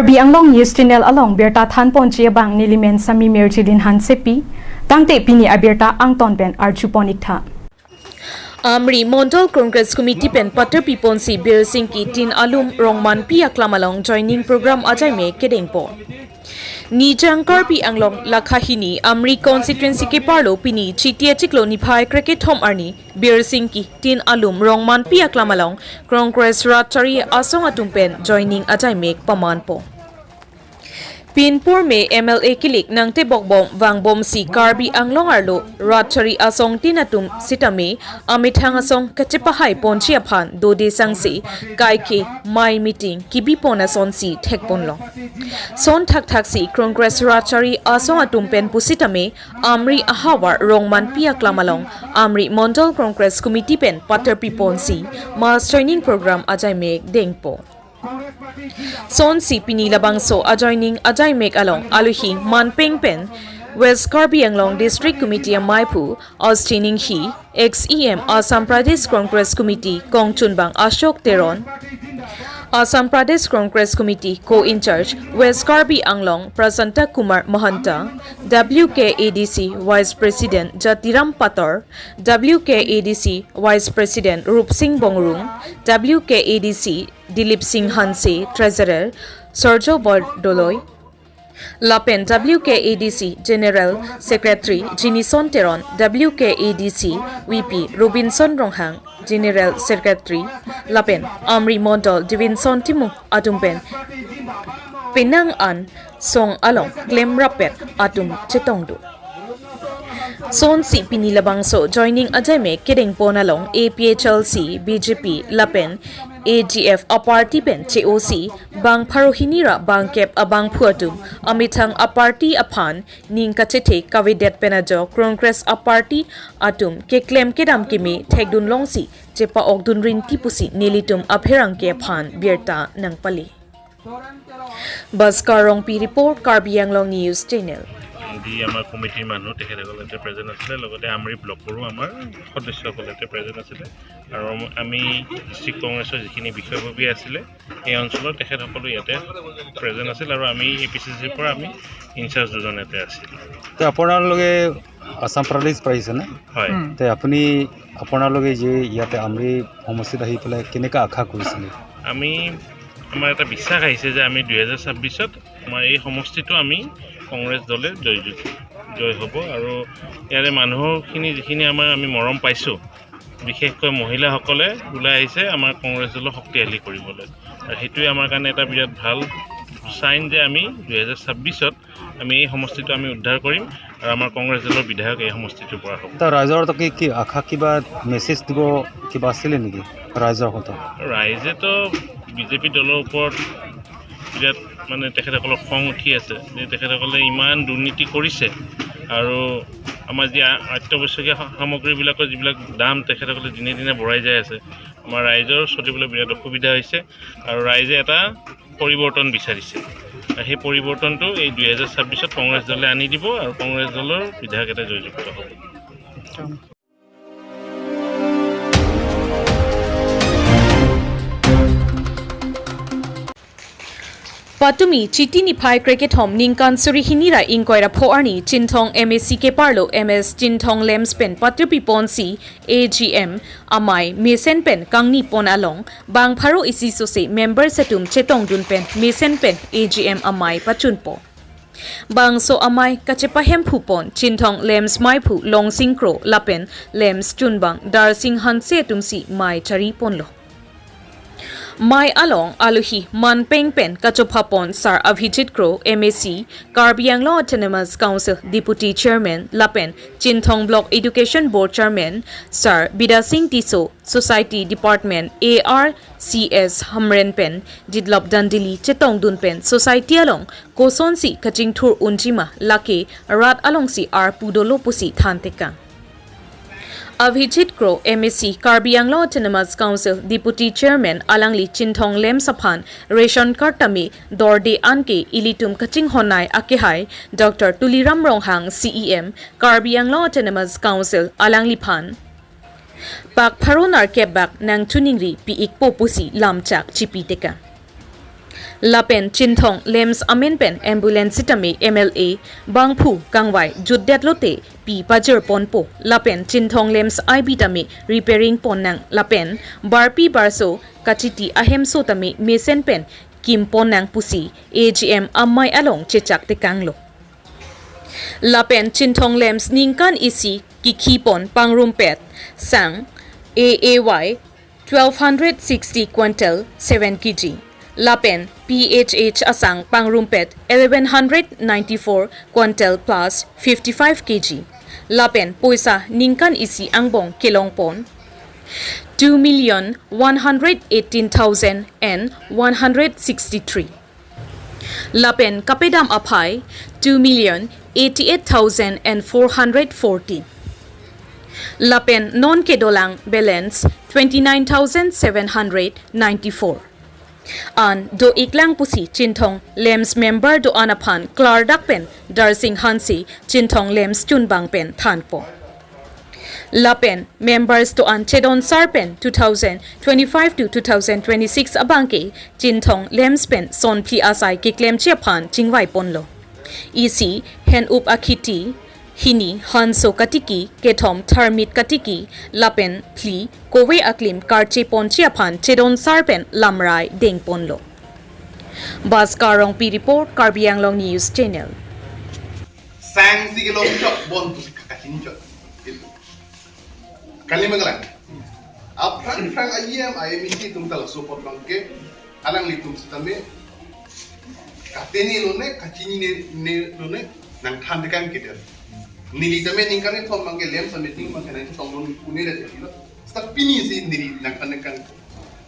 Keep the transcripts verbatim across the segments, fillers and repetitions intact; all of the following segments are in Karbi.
Karbi Anglong News Channel along birta thanponji abang nelimen Sami Mirjilin Hansepi, tangte pini abirta angton pen arjupon iktha. Amri Mondol Congress Committee pen paterpiponsi Birsingki tin alum Rongmanpi aklam along joining program ajai me kedengpo. Nijang Karbi Anglong lakha hini Amri constituency keparlo pini Chiti achiklo niphai krekethom arni Birsingki tin alum Rongmanpi aklam along Congress rat chari asong atum pen joining ajai mek pamanpo. Pinpur me M L A kilik nangtebokbom vangbomsi Karbi Anglong arlo rat chari asong tin atum sitame amethang asong kachepahaiponji aphan dode sangse kaike mai meeting kibipon asonsi thekponlong. Son thakthaksi Congress rat chari asong atum pen pusitame Amri ahavar Rongmanpi aklam along Amri Mondol Congress Committee pen paterpiponsi mass joining program ajai mek dengpo. Sonsi pini labangso ajoining ajai mek along aluhi manpeng pen West Karbi Anglong District Committee amaiphu Austin Enghi, ex E M Assam Pradesh Congress Committee kongchunbang Ashok Teron, Assam Pradesh Congress Committee co-in-charge West Karbi Anglong Prasanta Kumar Mahanta, W K A D C Vice President Jatiram Pator, W K A D C Vice President Rupsing Bongrung, W K A D C Dilip Singh Hanse, Treasurer Sorjo Bordoloi, lapen W K A D C General Secretary Jinison Teron, W K A D C V P Robinson Ronghang, General Secretary, lapen Amri Mondol Divinson Timung atum pen penang an song along klemrappet atum chetongdun. Sonsi pini labangso joining ajai mek kedengpon along A P H L C, B J P lapen A D F aparty pen che-osi bang pharo hini ra bangkep abangphu atum amethang aparty aphan ning kachethe kavedet pen ajok Congress aparty atum keklem kedam keme thekdunlongsi chepa-okdun rinti pusi nelitum apherangke aphan birta nangpali. Baskar Rongpi report, Karbi Anglong News Channel. যি আমাৰ কমিটিৰ মানুহ তেখেতসকল ইয়াতে প্ৰেজেণ্ট আছিলে, লগতে আমৰি ব্লকৰো আমাৰ সদস্যসকল ইয়াতে প্ৰেজেণ্ট আছিলে। আৰু আমি ডিষ্ট্ৰিক্ট কংগ্ৰেছৰ যিখিনি বিষয়ববীয়া আছিলে এই অঞ্চলৰ তেখেতসকলো ইয়াতে প্ৰেজেণ্ট আছিল আৰু আমি এ পি চি চিৰ পৰা আমি ইনচাৰ্জ দুজন ইয়াতে আছিলোঁ। তে আপোনালোকে আছাম পাৰাডাইজ পাইছে নে? হয়। তে আপুনি আপোনালোকে যে ইয়াতে আমৰি সমষ্টিত আহি পেলাই কেনেকা আশা কৰিছিলে? আমি আমাৰ এটা বিশ্বাস আহিছে যে আমি দুহেজাৰ ছাব্বিছত আমাৰ এই সমষ্টিটো আমি কংগ্ৰেছ দলে জয়যুক্ত জয় হ'ব। আৰু ইয়াৰে মানুহখিনি যিখিনি আমাৰ আমি মৰম পাইছোঁ, বিশেষকৈ মহিলাসকলে ওলাই আহিছে আমাৰ কংগ্ৰেছ দলক শক্তিশালী কৰিবলৈ। আৰু সেইটোৱে আমাৰ কাৰণে এটা বিৰাট ভাল চাইন যে আমি দুহেজাৰ ছাব্বিছত আমি এই সমষ্টিটো আমি উদ্ধাৰ কৰিম আৰু আমাৰ কংগ্ৰেছ দলৰ বিধায়ক এই সমষ্টিটোৰ পৰা হ'ব। তে ৰাইজৰ তাকে কি আশা, কিবা মেছেজ দিব, কিবা আছিলে নেকি ৰাইজৰ কথা? ৰাইজেতো বিজেপি দলৰ ওপৰত বিৰাট মানে তেখেতসকলৰ খং উঠি আছে যে তেখেতসকলে ইমান দুৰ্নীতি কৰিছে আৰু আমাৰ যি আ- অত্যাৱশ্যকীয় সা- সামগ্ৰীবিলাকৰ যিবিলাক দাম তেখেতসকলে দিনে দিনে বঢ়াই যাই আছে। আমাৰ ৰাইজৰ চলিবলৈ বিৰাট অসুবিধা হৈছে আৰু ৰাইজে এটা পৰিৱৰ্তন বিচাৰিছে। আৰু সেই পৰিৱৰ্তনটো এই দুহেজাৰ ছাব্বিছত কংগ্ৰেছ দলে আনি দিব আৰু কংগ্ৰেছ দলৰ বিধায়ক এটা জয়যুক্ত হ'ব। Patumi Chiti niphai krekethom ningkan suri hini ra ingkoi ra pho arni Chinthong M A C keparlo M S Chinthong Lems pen paterpiponsi A G M amei mesen pen kangnipon along bang pharo isi sose members atum chetongdun pen mesen pen A G M amei pachunpo. Bangso amei kachepahemphupon Chinthong Lems meiphu Longsing Kro lapen Lems chunbang Darsing Hanse atumsi mei chariponlo. Mei along aluhi manpeng pen kachophapon Sar Abhijit Kro M A C, Karbi Anglong Autonomous Council Deputy Chairman lapen Chinthong Block Education Board Chairman Sar Bidya Singh Tisso, Society Department A R C S Hamren pen Ditlop Dandeli chetongdun pen society along kosonsi kachingthur unjima lake rat alongsi arpu dolo pusi thantekang. Abhijit Kro M A C, Karbi Anglong Autonomous Council Deputy Chairman alangli Chinthong Lems aphan ration card tame dorde anke ilitum kachinghonnei akehai Doctor Tuliram Ronghang C E M, Karbi Anglong Autonomous Council alangliphan pak pharo nerkep bak nangchiningri pi-ikpo pusi lamchak chipitekang. Lapen Chinthong LAMPS amen pen ambulance sitame M L A bangphu kangvai jutdet lote pi pajir ponpo. Lapen Chinthong LAMPS I B tame repairing ponnang lapen barpi barso kachiti ahemso tame mesen pen kim ponnang pusi A G M amei along chechak tekanglo. Lapen Chinthong LAMPS ningkan isi kikhi pon pangrumpet sang A A Y twelve hundred sixty quintal seven K G. Lapen P H H asang pangrumpet eleven hundred ninety-four quintal plus fifty-five K G. Lapen poisa ningkan isi angbong kelong pon two million one hundred eighteen thousand and one hundred sixty-three. Lapen kapedam aphai two million eighty-eight thousand and four hundred fourteen. Lapen non kedolang balance twenty-nine thousand seven hundred ninety-four. An do-iklang pusi Chinthong LAMPS member do-an aphan klardak pen Darsing Hanse Chinthong LAMPS chunbang pen thanpo. Lapen members do-an chedonsar pen two thousand twenty-five to two thousand twenty-six abangke Chinthong LAMPS pen sonphli asai keklemji aphan chingvai ponlo. Isi hen-up akhiti, hini hanso katiki, kethom tharmit katiki, lapen phli kove aklim karche ponji aphan chedonsar pen lamrai deng ponlo. Bhaskar Rongpi report, Karbi Anglong News Channel. Sang si kelong chok bon pusi kakachin chok. Itu. Kali mangala. Aphrang phrang I M, I M E C atum ta laso apot abangke alanglitum sitame katene lone, kachinine lone nangthan tekang keder. Neli tame ningkan kethom abangke LAMPS a-meeting abangke nangtong lone, une ra jati lo. Seta pini si neli nangthan tekang.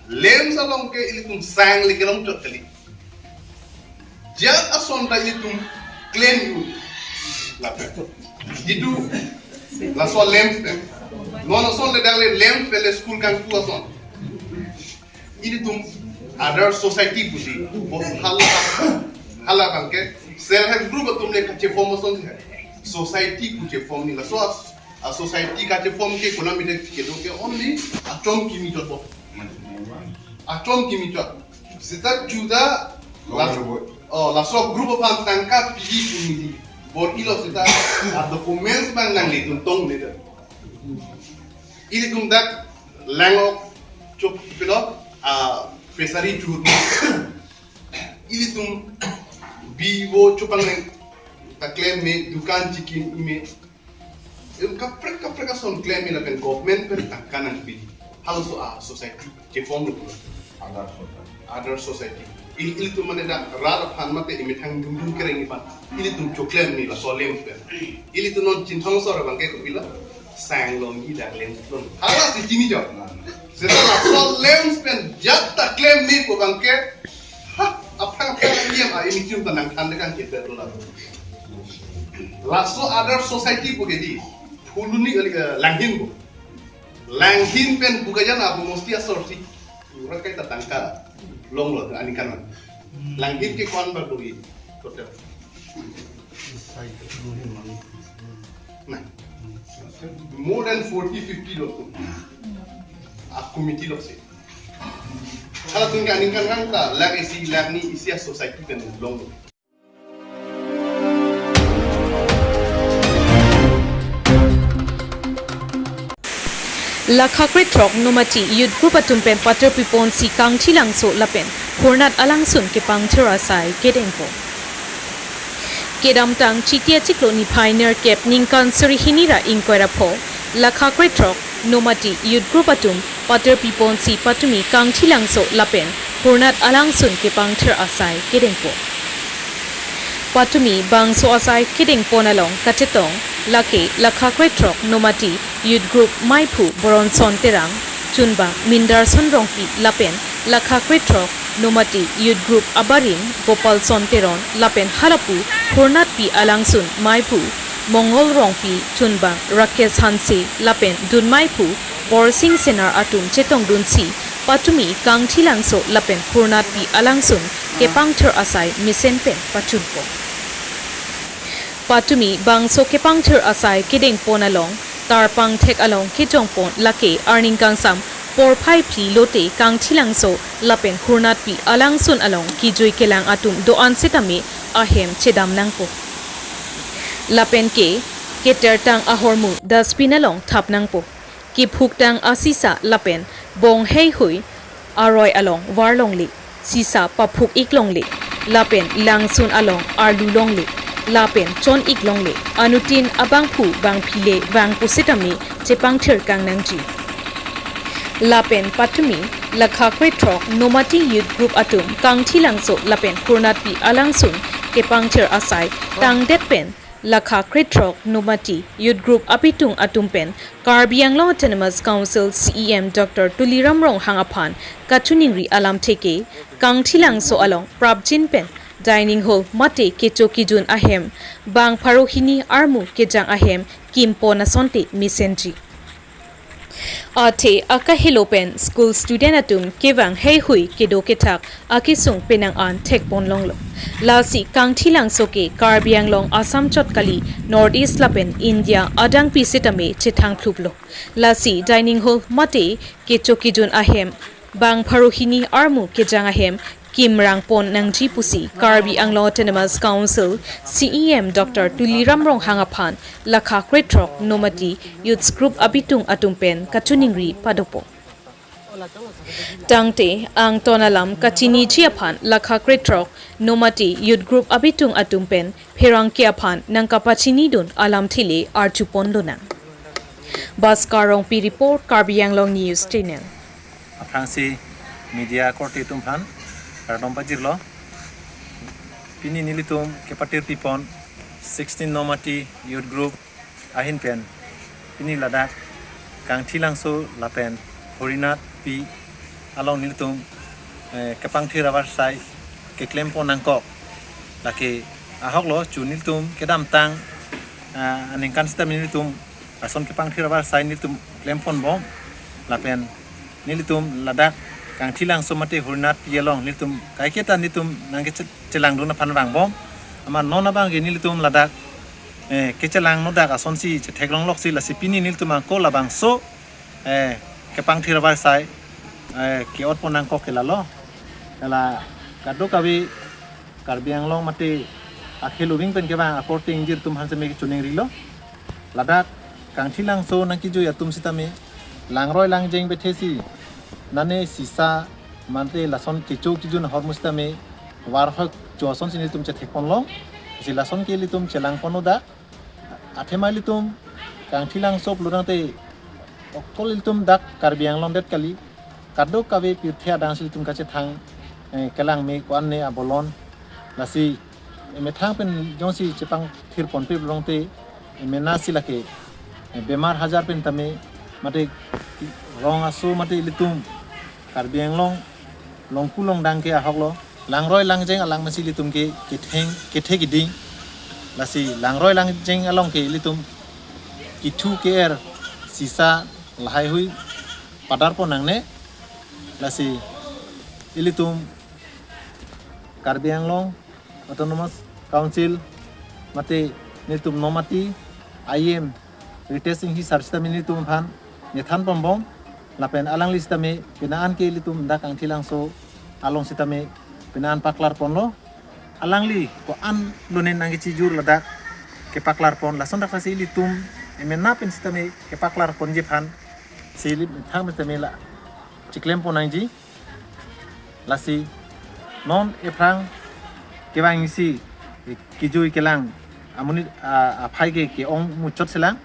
LAMPS along ke ilitum sang le kelong chot kali. Jat ason ta ilitum klem un. Lapen jitu laso LAMPS pen, non ason le dak le LAMPS pen le school kangpu ason. Ilitum other society pusi, bo hala, hala abangke self help group atum le kacheform ason si. Society pu cheform ni laso as- a-society kacheform ke konat mite kedo ke only achom kimi chot bo. Achom kimi chot. Seta juda la, oh, laso group aphan tangka pidi pu neli bor-ilo seta a-documents abang nanglitum tong ne da. Ilitum dak lang ok chok pilo, a, fishery chuhut. Ilitum bivo chopang nang ta klem me, dukan chikim me. Em, kaprek kaprek ason klem me lapen government pen tangka nangpi. Halaso a-society cheform lo. Other society. Other society. Il, ilitum mane dak rat aphan mate emethang dungdung kereng aphan ilitum choklem me laso LAMPS pen. Ilitum non Chinthong sor abangke kopilo, sang longji dak LAMPS longji. Hala si chini chot. Seta laso LAMPS pen jat ta klem me pu abangke, ha, aphrang aphrang I M, I M E C atum ta nangthan tekang keder lo la. Laso other society pu ke di Phuloni, eh, Langhin pu. Langhin pen Bokajan abo mosti asor si rat kaita tangka longlo aningkan. Langhin ke ko-an bar do-ik total? Nah, more than forty, fifty lo. A-committee lo si. Halatum ke aningkan kan ta lakh isi, lakh ni isi a-society pen longlo. Lakha krethrok Nomati Youth Group atum pen paterpi ponsi Kangthilangso lapen Hurnat alangsun kepangthir asai kedengpo. Kedamtang Chiti achiklo niphai nerkep ningkan suri hini ra ingkoi ra pho, lakha krethrok Nomati Youth Group atum paterpi ponsi patumi Kangthilangso lapen Hurnat alangsun kepangthir asai kedengpo. Patumi bangso asai kedengpon along kachetong lake lakha krethrok Nomati Youth Group maiphu Boronson Terang, chunbang Mindarson Rongpi lapen lakha krethrok Nomati Youth Group abarim Gopalson Teron lapen halapu Hurnatpi alangsun maiphu Mongol Rongpi, chunbang Rakesh Hanse lapen dun maiphu Borsing Senar atum chetongdunsi patumi Kangthilangso lapen Hurnatpi alangsun kepangthir asai mesen pen pachunpo. Patumi bangso kepangthir asai kedengpon along tarpang thek along kejongpon lake arni kangsam porphai phli lote Kangthilangso lapen Hurnatpi alangsun along kejui kelang atum do-an setame ahem chedam nangpo. Lapen ke ketertang ahormu dustbin along thap nangpo. Kephuktang asisa lapen bong heihui aroi along var longle, sisa paphuk ik longle, lapen langsun along arlu longle, lapen chon ik longle, anuttin abangphu bangphile vang pusitame chepangthir kang nangji. Lapen patumi lakha krethrok Nomati Youth Group atum Kangthilangso lapen Hurnatpi alangsun kepangthir asai tangdet pen lakha krethrok Nomati Youth Group apitung atum pen Karbi Anglong Autonomous Council C E M Doctor Tuliram Ronghang aphan kachiningri alamthe ke Kangthilangso along prapjin pen dining hall mate kecho kejun ahem bang pharo hini armu kejang ahem kimpon asonte mesenji. Athe akahelo pen school student atum kevang heihui kedo kethak akesung penang an thekpon longlo. Lasi Kangthilangso ke Karbi Anglong Assam chot kali North East lapen India adangpi setame chethang thluplo. Lasi dining hall mate kecho kejun ahem bang pharo hini armu kejang ahem kimrang pon nangji pusi Karbi Anglong Autonomous Council C E M Doctor Tuliram Ronghang aphan lakha krethrok Nomati Youth Group apitung atum pen kachiningri padopo. Tangte angton alam kachiniji aphan lakha krethrok Nomati Youth Group apitung atum pen pherangke aphan nangkapachinidun alamthe le arjupon lonang. Bhaskar Rongpi report, Karbi Anglong News Channel. Aphrangsi media korte atum aphan kardom pajirlo. Pini nelitum kepatir pipon sixteen Nomati Youth Group ahin pen pini ladak Kangthilangso lapen Hurnatpi along nelitum, eh, kepangthir avarsai keklempon nangkok. Lake ahoklo chu nelitum kedamtang, ah, aningkan setame nelitum ason kepangthir avarsai nelitum klemponbom. Lapen nelitum ladak Kangthilangso mate Hurnatpi along nelitum kaiketa nelitum nangkechelangdun aphan vangbom. Amat non abang ke nelitum ladak, eh, kechelangno dak asonsi chetheklongloksi, lasi pini nelitum ako labangso, eh, kepangthir avarsai, eh, ke-otpon nangkok ke lalo. Hala kadokave Karbi Anglong mate akhei aloving pen kevang akorte ingjir atum aphan setame kachiningrilo. Ladak Kangthilangso nangkejui atum setame langroi langjeng bethesi nane sisa mate lason kecho kejun ahormu setame varhok cho asonsi nelitum chethekponlo. Si lason ke ilitum chelangponlo dak. Athema ilitum Kangthilangso pulotangte okol ilitum dak Karbi Anglong det kali, kadokave pirthe adangsi ilitum kachethang, eh, kelang me ko-an ne abolon. Lasi emethang pen jongsi chepangthirponpe pulotangte emenasi lake, eh, bemar hajar pen tame mate rong aso mate ilitum Karbi Anglong longku longdang ke ahoklo. Langroi langjeng alang masi ilitum ke ketheng kethe kiding. Lasi langroi langjeng along ke ilitum kethu ke-er sisa lahaihui padarpon nangne. Lasi ilitum Karbi Anglong Autonomous Council mate nelitum Nomati I M Ritesh Enghi sir setame nelitum aphan nethanponbom. Lapen alangli setame penang an ke ilitum dak Kangthilangso along setame penang an paklarponlo. Alangli ko-an lone nangkechijur ladak kepaklarpon, lason dak lasi ilitum emena pen setame kepaklarponji aphan si ili methang pen setame la chiklempon nangji. Lasi non ephrang kevang isi kejui kelang amonit, ah, aphai ke ke-ong muchot selang.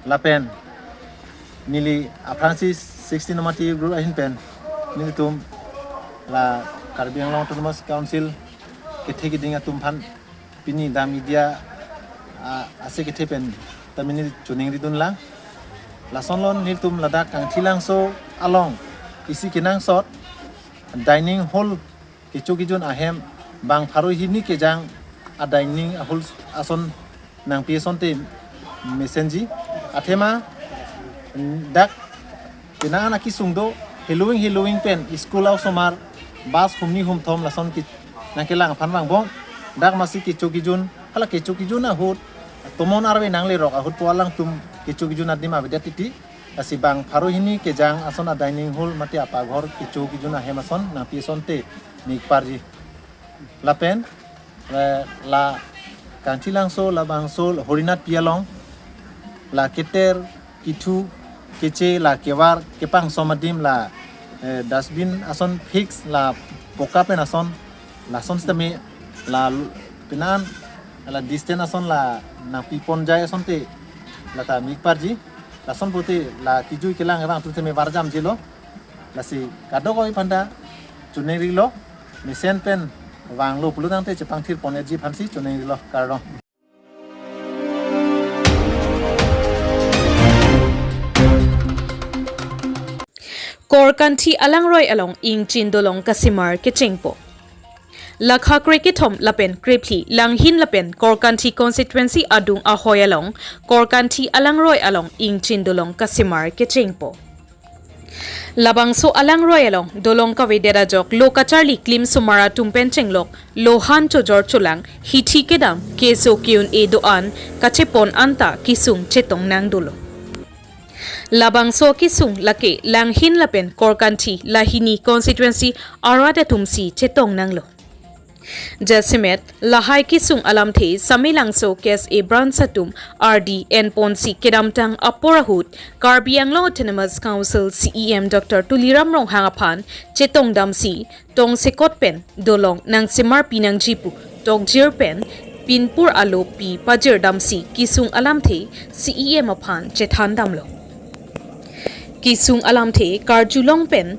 Lapen neli aphrangsi sixteen Nomati group ahin pen nelitum la Karbi Anglong Autonomous Council kethe kiding atum aphan pini dak media, ah, ase kethe pen tame neli chiningridunlang. Lasonlo nelitum ladak Kangthilangso along isi kenangsot dining hall kecho kejun ahem bang pharo hini kejang a-dining hall ason nangpi asonte mesenji. Athema dak penang an akesung do, heloving heloving pen school a-osomar bus humni humthom lason ke nangkelang aphan vangbom. Dak masi kecho kejun, hala kecho kejun ahut tomon arve nanglerok ahut pu alangtum kecho kejun adim avedet titi. Lasi bang pharo hini kejang ason a dining hall mate apaghor kecho kejun ahem ason nangpi asonte mikparji. Lapen, eh, la Kangthilangso labangso Horinathpi along la keter kethu keche la kevar kepangsom adim la, eh, dustbin ason fix la poka pen ason, lason sitame la pinan la distance ason la nangpiponjai asonte lata mikparji. Lason pute la kejui kelang abang tu sitame varjamjilo. Lasi kadokave aphanta choningrilo, mesen pen vanglo pulotangte chepangthirpon-etji aphansi choningrilo, kardom. Korkanthi alangroi along ingchin dolong kasemar kechengpo. Lakha krekethom lapen krephli Langhin lapen Korkanthi constituency adung ahoi along Korkanthi alangroi along ingchin dolong kasemar kechengpo. Labangso alangroi along dolong kavedet ajok lo kacharli klimsomar atum pen chenglok lohan chojor cholang, hithi kedam, keso ke-un-e do-an kachepon anta kesung chetong nangdolo. Labangso kesung lake Langhin lapen Korkanthi la hini constituency arat atumsi chetong nanglo. Jasemet lahai kesung alamthe Samelangso K S A branch atum ardi enponsi kedamtang apor ahut Karbi Anglong Autonomous Council C E M Doctor Tuliram Ronghang aphan chetongdamsi tongsekot pen dolong nangsemarpi nangji pu tokjir pen pinpur alopi pajirdamsi kesung alamthe C E M aphan chethandamlo. Kesung alamthe karjulong pen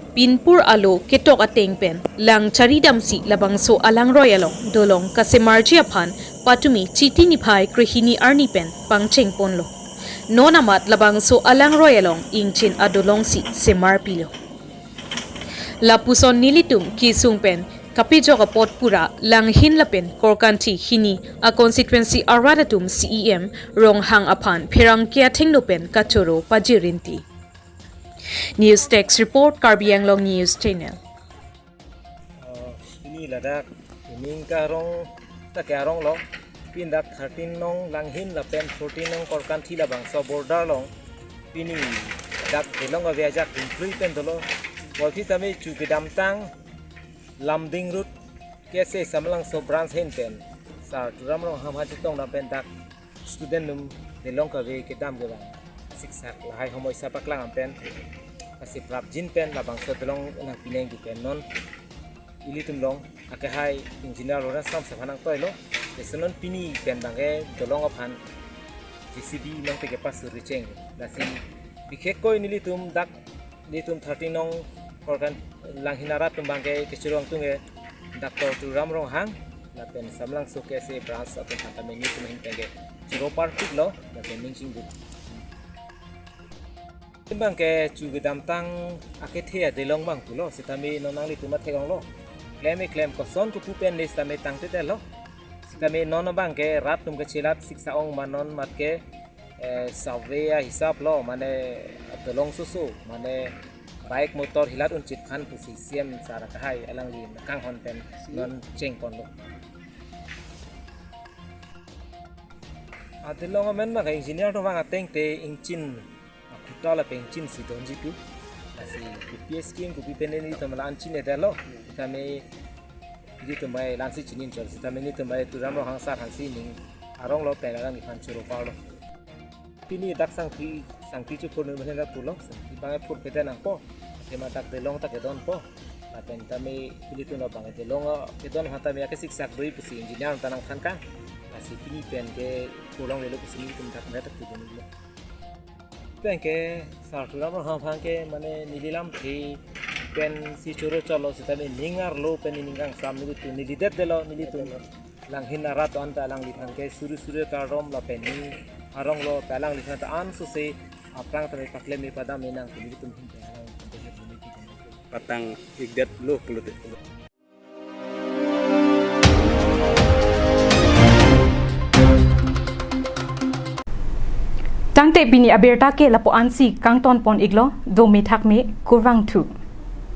pinpur alo ketok ateng pen lang charidamsi labangso alangroi along dolong kasemarji aphan patumi Chiti niphai krehini arni pen pangchengponlo. Non amat labangso alangroi along ingchin adolongsi semarpilo. Lapuson nelitum kesung pen kapejok apot pura Langhin lapen Korkanthi hini a constituency arat atum C E M Ronghang aphan pherangke athengno pen kachoro pajirinti. News Desk Report, Karbi Anglong News Channel. Oh, ini ladak ining karong ta ke arong lo. Pini dak thirteen nong Langhin lapen fourteen nong Korkanthi labangso border along pini dak dolong kave ajak ingklui pen dolo. Walpi tame chu kedamtang Lumding Road K S A Samelangso branch ahin pen Sir Turam Ronghang aphan chetongdam pen dak student atum dolong kave kedam kevang siksak lahai homoi sa paklang pen asi prapjin pen labangso dolong nangpi nangji pen non ilitum along akehai engineer Lawrence Kramsa aphan nangtoilo. Lason non pini pen abangke dolong aphan J C B nangpi kepasur richeng. Lasi bikhekkoi nelitum dak nelitum thirteen nong Korkan Langhin arat atum abangke kechurong tung ke Doctor Turam Ronghang lapen Samelangso K S A branch atum aphan tame nelitum ahin pen ke choro parpiklo lapen ning chingduk. Abangke chu kedamtang akethe adolong abang pulo, sitame non nanglitum athek onglo. Klem e klem koson kepu pen le sitame tangtedetlo. Sitame non abangke rat atum kechelat siksa ong ma non mat ke, eh, survey ahisap lo, mane dolong soso, mane bike motor hilat unchit aphan pusi C E M sir akehai alangli kanghon pen non chengponlo. Adolong amen abangke engineer atum vang ateng te ingchin akhuta lapen ingchin si donji pu. Lasi kopi scheme kopi pen nelitum la an chinedetlo. Tame nelitum bai la ansi chinin chor. Sitame nelitum bai Turam Ronghang sir aphansi ning arong lo pen alangliphan choro parlo. Pini dak sangti sangti chepur nirman dak pulo. Sangti abangke phurphe nangpo. Tema dak dolong ta kedonpo. Lapen tame ilitum abangke dolong kedon aphan tame ake siksak doi pusi engineer ta nangthan kang. Lasi pini pen ke pulang lelo pusi nelitum dak me dak pudun lo. Pen ke Sir Turam Ronghang aphan ke mane neli lamthe pensi choro cholo sitame ning arlo pen ning kangsam nelitum nelidetdetlo nelitum Langhin arat anta alangliphan ke suri suri kardom lapen ning arong lo pen alangliphan ta an sose aphrang tame paklem e padam e nang nelitum ahin pen alangliphan ke patang ikdetlo pulote. Tangte pini abirta ke lapu-ansi kangtonpon iklo, dome thakme, kurvangthu.